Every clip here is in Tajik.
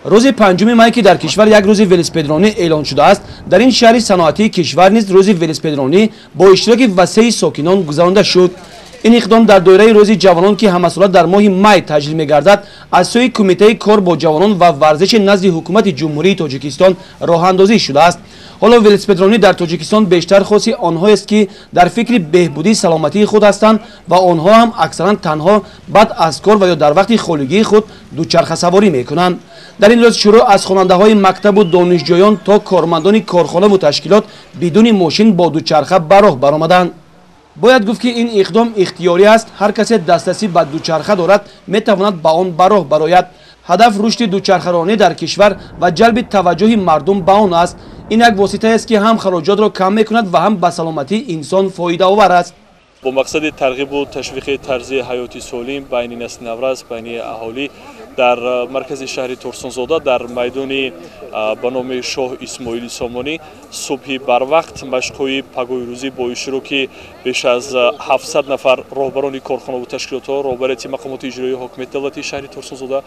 Рӯзи 5 май, ки дар кишвар як рӯзи велосипедронӣ эълон шудааст, дар ин шаҳри саноатии кишвар низ рӯзи велосипедронӣ бо иштироки васеи сокинон гузаронда шуд. Ин иқдом дар доираи рӯзи ҷавонон, ки ҳамасола дар моҳи май таҷлил мегардад, аз сӯи Кумитаи кор бо ҷавонон ва варзиши назди Ҳукумати Ҷумҳурии Тоҷикистон роҳандозӣ шудааст. Ҳоло велосипедронӣ дар Тоҷикистон бештар хоси онҳоест, ки дар фикри беҳбудии саломатии худ ҳастанд ва онҳо ҳам аксаран танҳо баъд аз кор ва ё дар вақти холигии худ дучархасаворӣ мекунанд. Дар ин рӯз шурӯъ аз хонандаҳои мактабу донишҷӯён то кормандони корхонаву ташкилот бидуни мошин бо дучарха ба роҳ баромаданд. Бояд гуфт, ки ин иқдом ихтиёрӣ аст. Ҳар касе дастрасӣ ба дучарха дорад, метавонад ба он ба роҳ барояд. Ҳадаф рушди дучархаронӣ дар кишвар ва ҷалби таваҷҷӯҳи мардум ба он аст. Ин як воситаест, ки ҳам хароҷотро кам мекунад ва ҳам ба саломатии инсон фоидаовар аст. Бо мақсади тарғибу ташвиқи тарзи ҳаёти солим байни насли наврас, байни аҳолӣ, дар маркази шаҳри Турсунзода, дар майдони ба номи Шоҳ Исмоили Сомонӣ, субҳи барвақт машқҳои пагоҳирӯзӣ бо иштироки беш аз 700 нафар роҳбарони корхонаву ташкилотҳо, роҳбарияти мақомоти иҷроии ҳокимияти давлатии шаҳри Турсунзода,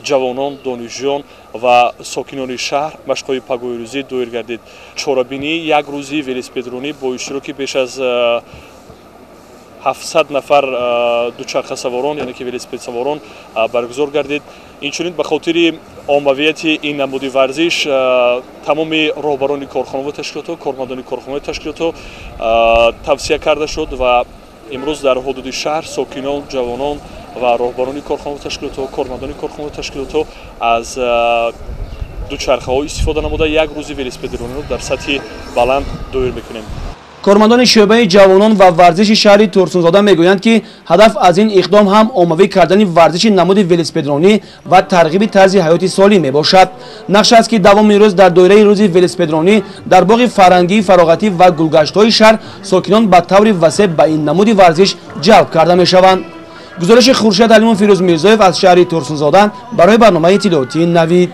ҷавонон, донишҷӯён ва сокинони шаҳр машқҳои пагоҳирӯзӣ доир гардид. Чорабинии як рӯзи велосипедронӣ бо иштироки беш аз 700 нафар дучархасаворон, яъне ки велосипедсаворон, баргузор гардид. Инчунин ба хотири оммавияти ин намуди варзиш тамоми роҳбарони корхонаву ташкилотҳо, кормандони корхонаи ташкилотҳо тавсия карда шуд ва имрӯз дар ҳудуди шаҳр сокинон, ҷавонон ва роҳбарони корхонаву ташкилотҳо, кормандони корхонаву ташкилотҳо аз дучархаҳо истифода намуда, як рӯзи велосипедрониро дар сатҳи баланд доир мекунем. Кормандони шӯъбаи ҷавонон ва варзиши шаҳри Турсунзода мегӯянд, ки ҳадаф аз ин иқдом ҳам оммавӣ кардани варзиши намуди велосипедронӣ ва тарғиби тарзи ҳаёти солим мебошад. Нақша аст, ки давоми рӯз дар доираи рӯзи велосипедронӣ дар боғи фарҳангии фароғатӣ ва гулгаштҳои шаҳр сокинон ба таври васеъ ба ин намуди варзиш ҷалб карда мешаванд. Гузориши Хуршед Алимов, Фирӯз Мирзоев аз шаҳри Турсунзода барои барномаи иттилоотии Навид.